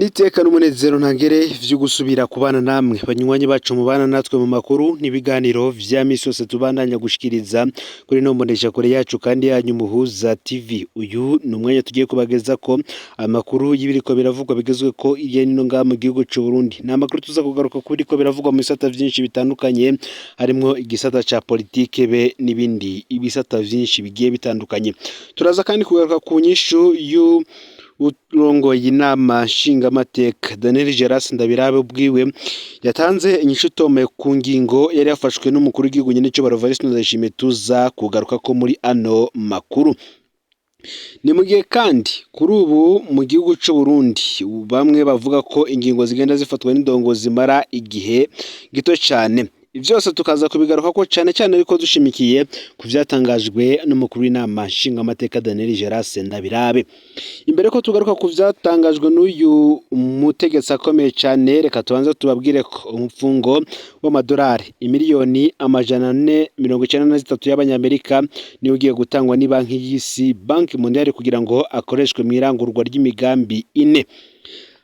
N'iteka n'umunezero ntangere vyo gusubira kubana namwe banywanyi bacu mubana natwe mu makuru n'ibiganiro vya misi yose tubandanya gushikiriza kuri ino mboneshakure yacu kandi yanyu Muhuza TV. Uyu ni umwanya tugiye kubagezako amakuru y'ibiriko biravugwa bigezweko hirya no hino ngaha mu gihugu c'u Burundi. Ni amakuru tuza kugaruka ku biriko biravugwa mu bisata vyinshi bitandukanye, harimwo igisata ca politike be n'ibindi ibisata vyinshi bigiye bitandukanye. Turaza kandi kugaruka ku nyishu y'u urongoye inama nshingamateka Daniel Geras Ndabirabe ubwiwe yatanze inyishu itomeye ku ngingo yari yafashwe n'umukuru w'igihugu nyen'icubahiro Evariste Ndayishimiye, tuza kugaruka ko muri ano makuru. Ni mu gihe kandi kuri ubu mu gihugu c'u Burundi bamwe bavuga ko ingingo zigenda zifatwa n'indongozi zimara igihe gito cane. Vyose tukaza kubigaruka ko cane cane ariko dushimikiye ku vyatangajwe n'umukuru w'inama nshingamateka Daniel Geras Ndabirabe. Imbere ko tugaruka ku vyatangajwe n'uyu mutegetsi akomeye cane, reka tubanze tubabwire ko umupfungo w'amadolari imiliyoni 493 y'abanyamerika niwe ugiye gutangwa ni banki y'isi, Banque Mondiale, kugira ngo akoreshwe mw'irangurwa ry'imigambi ine.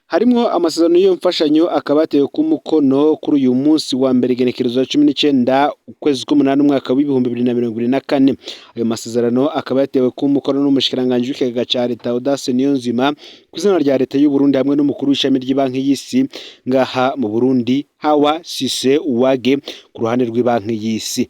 Harimwo amasezerano y'iyo mfashanyo akaba yatewe ku mukono kuri uyu munsi wa mbere, igenekerezo ya 19 ukwezi k'umunani umwaka w'2024. Ayo masezerano akaba yatewe ku mukono n'umushikiranganji w'ikigega ca leta Audace Niyonzima ku izina rya leta y'u Burundi, hamwe n'umukuru w'ishami ry'ibanki y'isi ngaha mu Burundi, Hawa Cisse Uwage, ku ruhande rw'ibanki y'isi.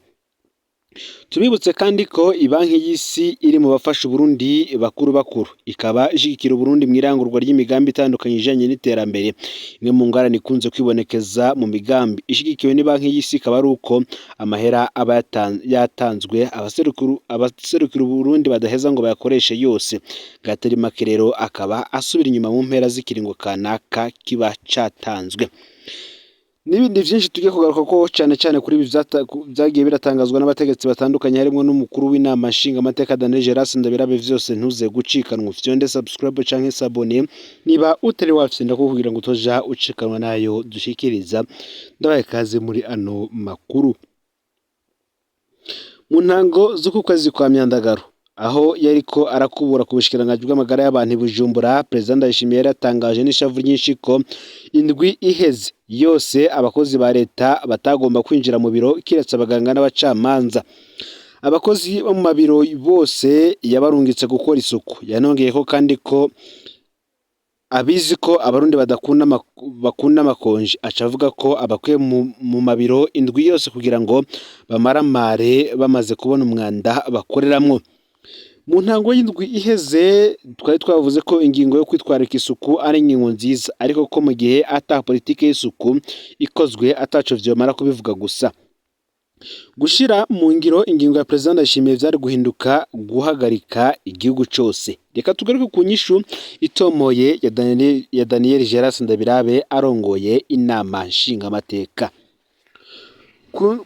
Tubibutse kandi ko ibanki y'isi iri mu bafasha Uburundi bakuru bakuru, ikaba ishigikira Uburundi mw'irangurwa ry'imigambi itandukanye ijanye n'iterambere. Imwe mu ngorane ikunze kwibonekeza mu migambi ishigikiwe n'ibanki y'isi ikaba ari uko amahera aba yatanzwe abaserukira Uburundi badaheza ngo bayakoreshe yose. Gatari make rero akaba asubira inyuma mu mpera z'ikiringo kanaka kiba catanzwe. N'ibindi vyinshi tugiye kugaruka ko cane cane kuri ibi vyagiye biratangazwa n'abategetsi batandukanye, harimwo n'umukuru w'inama nshingamateka Daniel Geras Ndabirabe. Vyose ntuze gucikanwa, ufyonde subscribe canke s'abonner niba utari wafyonda ko kugira ngo utoja ucikanwa nayo dushikiriza. Ndabaye kaze muri ano makuru. Mu ntango z'uku kwezi kwa Myandagaro, aho yariko arakubura ku bushikiranganji bw'amagara y'abantu i Bujumbura, Perezida Ndayishimiye yari yatangaje n'ishavu ryinshi ko indwi iheze yose abakozi ba leta batagomba kwinjira mu biro kiretse abaganga n'abacamanza. Abakozi bo mu mabiro bose yabarungitse gukora isuku. Yanongeyeko kandi ko abizi ko abarundi badakunda bakunda amakonji, aca avuga ko abakwiye mu mabiro indwi yose kugira ngo bamaramare bamaze kubona umwanda bakoreramwo. Mu ntango y'indwi iheze twari twavuze ko ingingo yo kwitwararika isuku ari ingingo nziza, ariko ko mu gihe ata politike y'isuku ikozwe ataco vyomara kubivuga gusa. Gushira mu ngiro ingingo ya Perezida Ndayishimiye vyari guhinduka guhagarika igihugu cose. Reka tugaruke ku nyishu itomoye ya Daniel Geras Ndabirabe arongoye inama nshingamateka.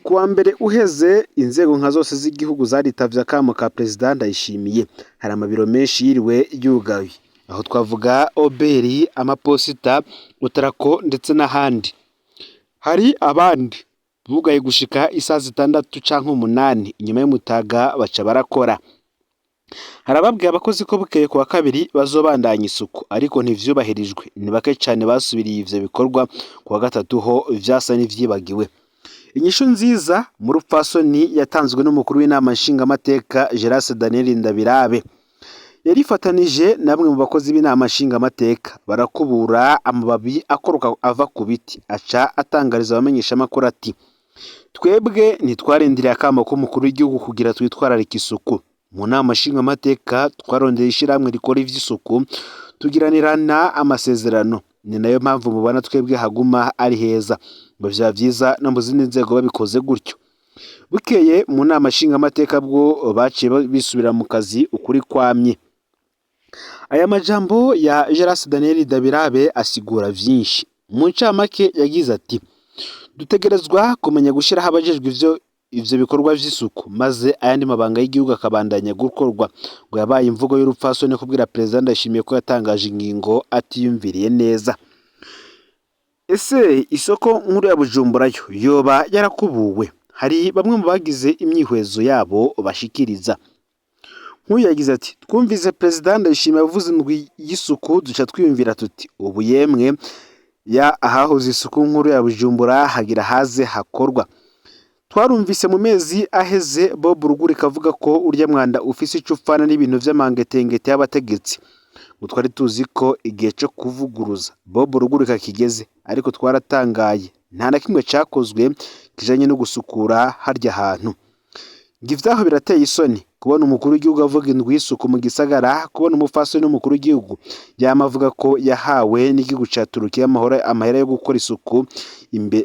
Ku wa mbere uheze inzego nka zose z'igihugu zaritavye akamo ka Perezida Ndayishimiye. Hari amabiro menshi yiriwe yugaye. Aho twavuga OBR, amaposita, Otraco ndetse n'ahandi. Hari abandi bugaye gushika isaha 6 canke 8, inyuma y'umutaga baca barakora. Hari ababwiye abakozi ko bukeye ku wa kabiri bazobandanya isuku, ariko ntivyubahirijwe. Ni bake cane basubiriye ivyo bikorwa. Ku wa gatatu ho vyasa n'ivyibagiwe. Inyishu nziza mu rupfasoni yatanzwe n'umukuru w'inama nshingamateka Geras Daniel Ndabirabe. Yarifatanije na bamwe mu bakozi b'inama nshingamateka barakubura amababi akoroka ava ku biti, aca atangariza abamenyeshamakuru ati: "Twebwe ntitwarindiriye akamo k'umukuru w'igihugu kugira twitwararike isuku. Mu nama nshingamateka twarondeye ishirahamwe rikora ivy'isuku, tugiranirana amasezerano. Ni nayo mpamvu mubona twebwe haguma ari heza." Ngo vyaba vyiza no mu zindi nzego babikoze gutyo. Bukeye mu nama nshingamateka bwo baciye bisubira mu kazi ukuri kwamye. Aya majambo ya Geras Daniel Ndabirabe asigura vyinshi. Mu ncamake yagize ati: "Dutegerezwa kumenya gushiraho abajejwe ivyo bikorwa vy'isuku, maze ayandi mabanga y'igihugu akabandanya gukorwa." Ngo yabaye imvugo y'urupfasoni kubwira Perezida Ndayishimiye ko yatangaje ingingo atiyumviriye neza. Ese isoko nkuru ya Bujumbura yo yoba yarakubuwe? Hari bamwe mu bagize imyihwezo yabo bashikiriza. Nk'uyu yagize ati: "Twumvise Perezida Ndayishimiye avuze indwi y'isuku, duca twiyumvira tuti ubu yemwe ya ahahoze isuku nkuru ya Bujumbura hagira haze hakorwa. Twarumvise mu mezi aheze Bob Rugurika avuga ko urya mwanda ufise ico upfana n'ibintu vy'amangetengete y'abategetsi. Ngo twari tuzi ko igihe co kuvuguruza Bob Rugurika kigeze, ariko twaratangaye, nta na kimwe cakozwe kijanye no gusukura harya hantu. Ngo ivyaho birateye isoni kubona umukuru w'igihugu avuga indwi y'isuku mu gisagara, kubona umupfasoni w'umukuru w'igihugu yama avuga ko yahawe n'igihugu ca Turukiya amahera yo gukora isuku,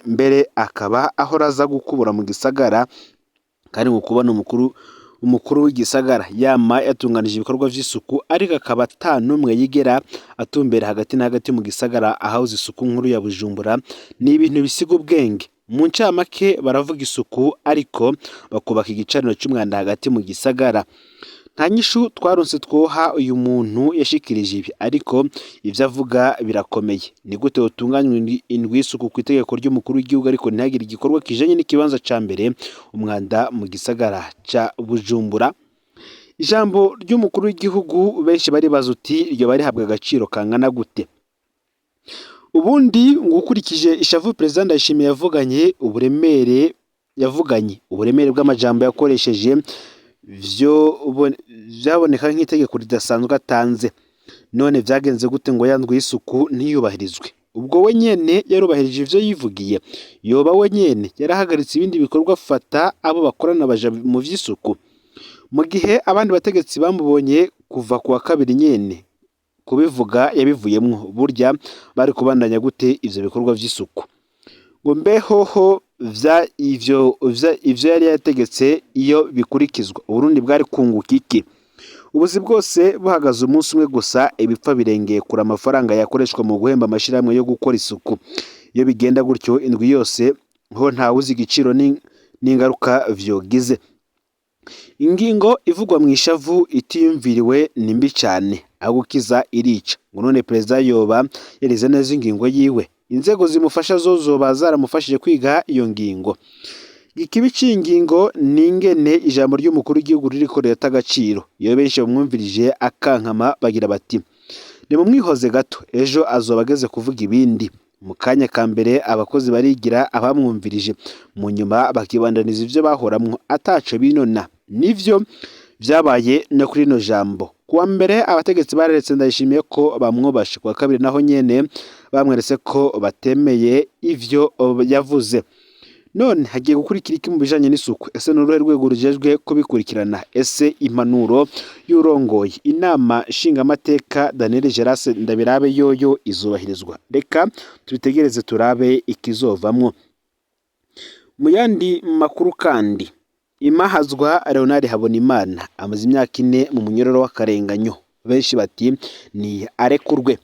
mbere akaba ahora aza gukubura mu gisagara, kandi ngo kubona umukuru w'igisagara yama yatunganije ibikorwa vy'isuku, ariko akaba ata n'umwe yigera atumbera hagati na hagati mu gisagara ahahoze isuku nkuru ya Bujumbura, ni ibintu bisiga ubwenge. Mu ncamake baravuga isuku ariko bakubaka igicaniro c'umwanda hagati mu gisagara. Nta nyishu twaronse twoha uyu muntu yashikirije ibi, ariko ivyo avuga birakomeye. Ni gute wotunganywa indwi y'isuku kw'itegeko ry'umukuru w'igihugu ariko ntihagire igikorwa kijanye n'ikibanza ca mbere umwanda mu gisagara ca Bujumbura?" Ijambo ry'umukuru w'igihugu benshi baribaza uti iryo barihabwa agaciro kangana gute? Ubundi ngo ukurikije ishavu Perezida Ndayishimiye yavuganye, uburemere bw'amajambo yakoresheje, vyaboneka nk'itegeko ridasanzwe atanze. None vyagenze gute ngo ya ndwi y'isuku ntiyubahirizwe? Ubwo we nyene yarubahirije ivyo yivugiye? Yoba we nyene yarahagaritse ibindi bikorwa afata abo bakorana baja mu vy'isuku? Mu gihe abandi bategetsi bamubonye kuva ku wa kabiri nyene kubivuga yabivuyemwo, burya bari kubandanya gute ivyo bikorwa vy'isuku? Ngo mbehoho vya ivyo yari yategetse iyo bikurikizwa, Uburundi bwari kunguka iki? Ubuzi bwose buhagaze umunsi umwe gusa, ibipfa birengeye kure amafaranga yakoreshwa mu guhemba amashirahamwe yo gukora isuku. Iyo bigenda gutyo indwi yose ho ntawuzi igiciro n'ingaruka vyogize. Ingingo ivugwa mw'ishavu itiyumviriwe ni mbi cane, aho gukiza irica. Ngo none perezida yoba yarize neza ingingo yiwe? Inzego zimufasha zo zoba zaramufashije kwiga iyo ngingo? Ikibi c'ingingo ni ingene ijambo ry'umukuru w'igihugu ririko rirata agaciro. Iyo benshi bamwumvirije akankama bagira bati nimumwihoze gato, ejo azoba ageze kuvuga ibindi. Mu kanya ka mbere abakozi barigira abamwumvirije, mu nyuma bakibandaniza ivyo bahoramwo ataco binona. Nivyo vyabaye no kuri rino jambo. Kuwa mbere abategetsi bareretse Ndayishimiye ko bamwubashe, kuwa kabiri naho nyene bamweretse ko batemeye ivyo yavuze. None hagiye gukurikira iki mu bijanye n'isuku? Ese ni uruhe rwego rujejwe kubikurikirana? Ese impanuro y'urongoye inama nshingamateka Daniel Gerase Ndabirabe yoyo izubahirizwa? Reka tubitegereze turabe ikizovamwo. Mu yandi makuru kandi, Imahazwa Leonard Habonimana amaze imyaka 4 mu munyororo w'akarenganyo, benshi bati ni arekurwe.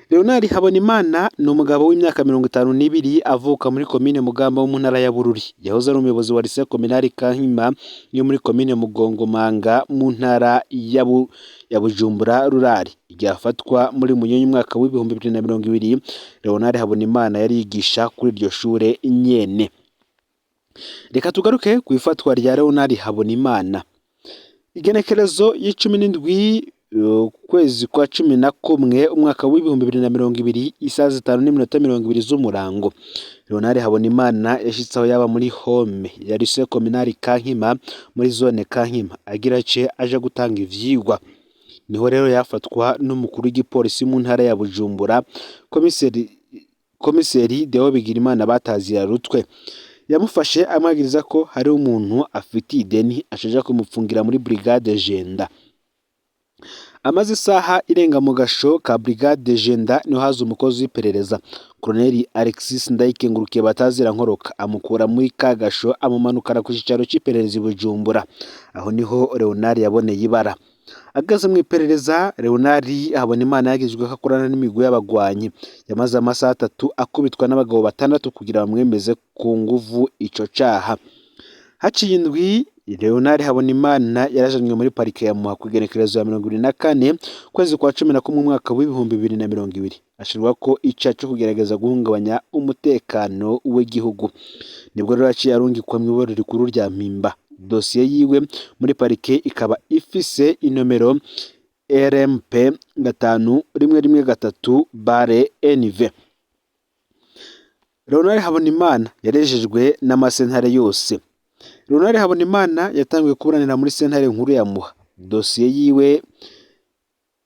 Leonard Habonimana ni umugabo w'imyaka 52 avuka muri komine Mugamba wo mu ntara ya Bururi. Yahoze ari umuyobozi wa lycée communale Kankima yo muri komine Mugongomanga mu ntara ya Bujumbura Rurari. Igihe afatwa muri Munyonyo umwaka w'2020, Leonard Habonimana yari yigisha kuri iryo shure nyene. Reka tugaruke ku ifatwa rya Leonard Habonimana. Igenekerezo y'17 ukwezi kwa 11 umwaka w'2020 isaha 5:20 z'umurango, Leonard Habonimana yashitse aho yaba muri home ya lycée communale Kankima muri zone Kankima, agira ace aja gutanga ivyigwa. Niho rero yafatwa n'umukuru w'igipolisi mu ntara ya Bujumbura, komiseri Deo Bigirimana batazira rutwe. Yamufashe amwagiriza ko hari umuntu afitiye ideni, ashaja kumupfungira muri brigade Jenda. Amaze isaha irenga mu gasho ka brigade Jenda, niho haza umukozi w'iperereza Colonel Alexis Ndayikengurukiye batazira nkoroka, amukura muri ka gasho amumanukana ku cicaro c'iperereza i Bujumbura. Aho niho Leonard yaboneye ibara. Ageze mu iperereza, Leonard Habonimana yagizwe ko akorana n'imigwi y'abagwanyi. Yamaze amasaha 3 akubitwa n'abagabo 6 kugira bamwemeze ku nguvu ico caha. Haciye indwi Leonard Habonimana yarajanywe muri parike ya Muha kw'igenekerezo ya 24 kwezi kwa 11 umwaka w'2020, ashirwa ko icaha co kugerageza guhungabanya umutekano w'igihugu. Nibwo rero yaciye arungikwa mw'iborero rikuru rya Mpimba. Dosiye yiwe muri parike ikaba ifise inomero RMP 5113 bare NV. Leonard Habonimana yarejejwe n'amasentare yose. Leonard Habonimana yatanguye kuburanira muri sentare nkuru ya Muha. Dosiye yiwe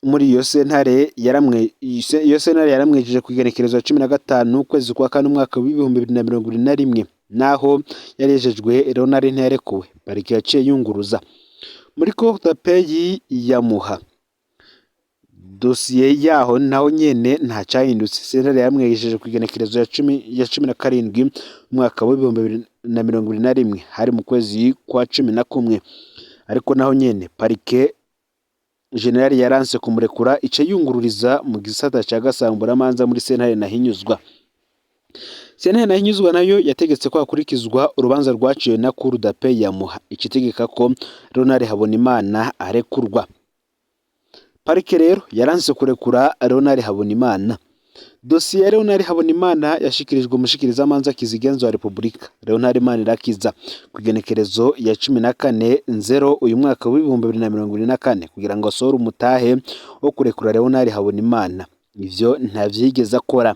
muri iyo sentare yaramwe iyo sentare yaramwejeje ku igenekerezo 15 ukwezi kwa kane umwaka w'2021. Naho yarejejwe, Leonard ntiyarekuwe. Parike yaciye yunguruza muri Cour d'appel ya Muha. Dosiye yaho naho nyene nta cahindutse. Sentare yaramwejeje ku igenekerezo ya 17 umwaka w'2021, hari mu kwezi kwa 11, ariko naho nyene parike générale yaranse kumurekura, ica yungururiza mu gisata ca gasamburamanza muri sentare Ntahinyuzwa. Sentare Ntahinyuzwa nayo yategetse ko hakurikizwa urubanza rwaciwe na Cour d'appel ya Muha, ica ko Leonard Habonimana arekurwa. Parike rero yaranse kurekura Leonard Habonimana. Dosiye ya Leonard Habonimana yashikirijwe umushikirizamanza kizigenza wa Repubulika Leonard Manirakiza ku igenekerezo ya 14 nzero uyu mwaka w'2024 kugira ngo asohore umutahe wo kurekura Leonard Habonimana. Ivyo ntavyigeze akora,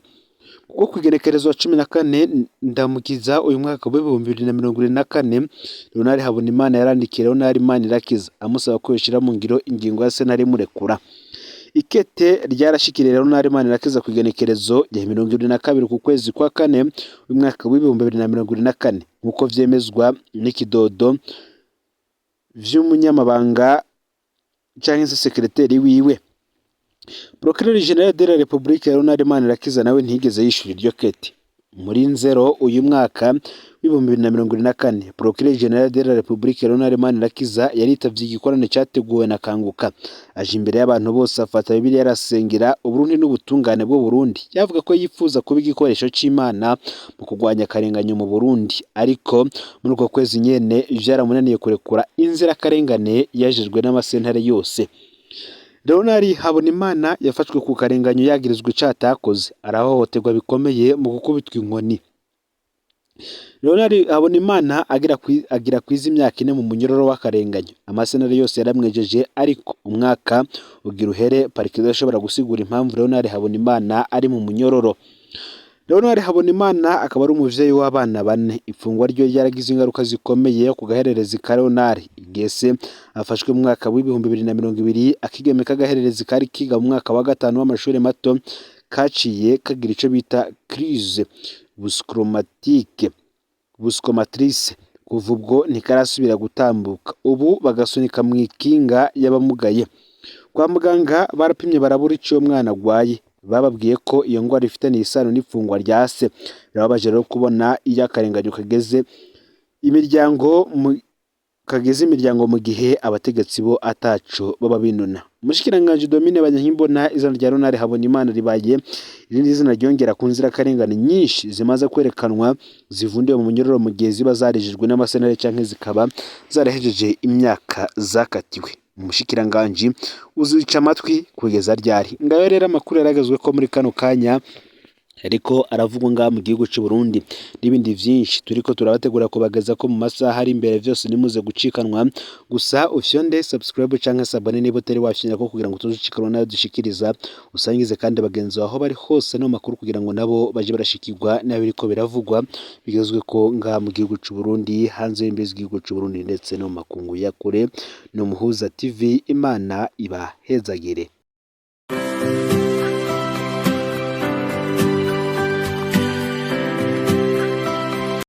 kuko ku igenekerezo 14 Ndamukiza uyu mwaka w'2024, Leonard Habonimana yarandikiye Leonard Manirakiza amusaba ko yoshira mu ngiro ingingo ya sentare imurekura. Ikete ryarashikiriye Leonard Manirakiza ku igenekerezo rya 22 ku kwezi kwa kane umwaka w'2024, nk'uko vyemezwa n'ikidodo vy'umunyamabanga canke se sekereteri wiwe. Procureur Général de la République Leonard Manirakiza nawe ntiyigeze yishura iryo kete. Muri Nzero uyu mwaka w'2024, Procureur Général de la République Leonard Manirakiza yaritavye igikorane categuwe na Kanguka, aje imbere y'abantu bose afata Bibiliya arasengera Uburundi n'ubutungane bw'u Burundi. Yavuga ko yifuza kuba igikoresho c'Imana mu kurwanya akarenganyo mu Burundi, ariko muri uko kwezi nyene vyaramunaniye kurekura inzirakarengane yajejwe n'amasentare yose. Leonard Habonimana yafashwe ku karenganyo yagirizwa ico atakoze, arahohoterwa bikomeye mu gukubitwa inkoni. Leonard Habonimana agira kwiza imyaka 4 mu munyororo w'akarenganyo. Amasentare yose yaramwejeje, ariko umwaka ugira uhere parike idashobora gusigura impamvu Leonard Habonimana ari mu munyororo. Leonard Habonimana akaba ari umuvyeyi w'abana bane. Ifungwa ryo ryaragize ingaruka zikomeye ku gahererezi ka Leonard. Igihe se afashwe mu mwaka w'2020, akigeme k'agahererezi kari kiga mu mwaka wa gatanu w'amashuri mato kaciye kagira ico bita crise psychomatique psychomotrice. Kuva ubwo ntikarasubira gutambuka, ubu bagasunika mu ikinga y'abamugaye. Kwa muganga barapimye barabura ico uwo mwana agwaye, bababwiye ko iyo ngwara ifitaniye isano n'ifungwa rya se. Birababaje rero kubona iyo akarenganyo kageze imiryango mu gihe abategetsi bo ataco baba binona. Umushikiranganji Domine Banyankimbona, izina rya Leonard Habonimana ribaye irindi zina ryongera ku nzirakarengane nyinshi zimaze kwerekanwa zivundiwe mu munyororo mu gihe ziba zarejejwe n'amasentare canke zikaba zarahejeje imyaka zakatiwe. Umushikiranganji uzica amatwi kugeza ryari? Ngayo rero amakuru yaragezwe ko muri kano kanya ariko aravugwa ngaha mu gihugu c'u Burundi, n'ibindi vyinshi turiko turabategura kubageza ko mu masaha ari imbere. Vyose nimuze gucikanwa, gusa ufyonde subscribe canke s'abonner niba utari wafyonda ko kugira ngo tuzucikanwa nayo dushikiriza. Usangize kandi bagenzi aho bari hose no makuru kugira ngo nabo baje barashikirwa n'abiriko biravugwa bigezwe ko ngaha mu gihugu c'u Burundi, hanze y'imbibe z'igihugu c'u Burundi, ndetse no mu makungu ya kure. No Muhuza TV, Imana ibahezagire.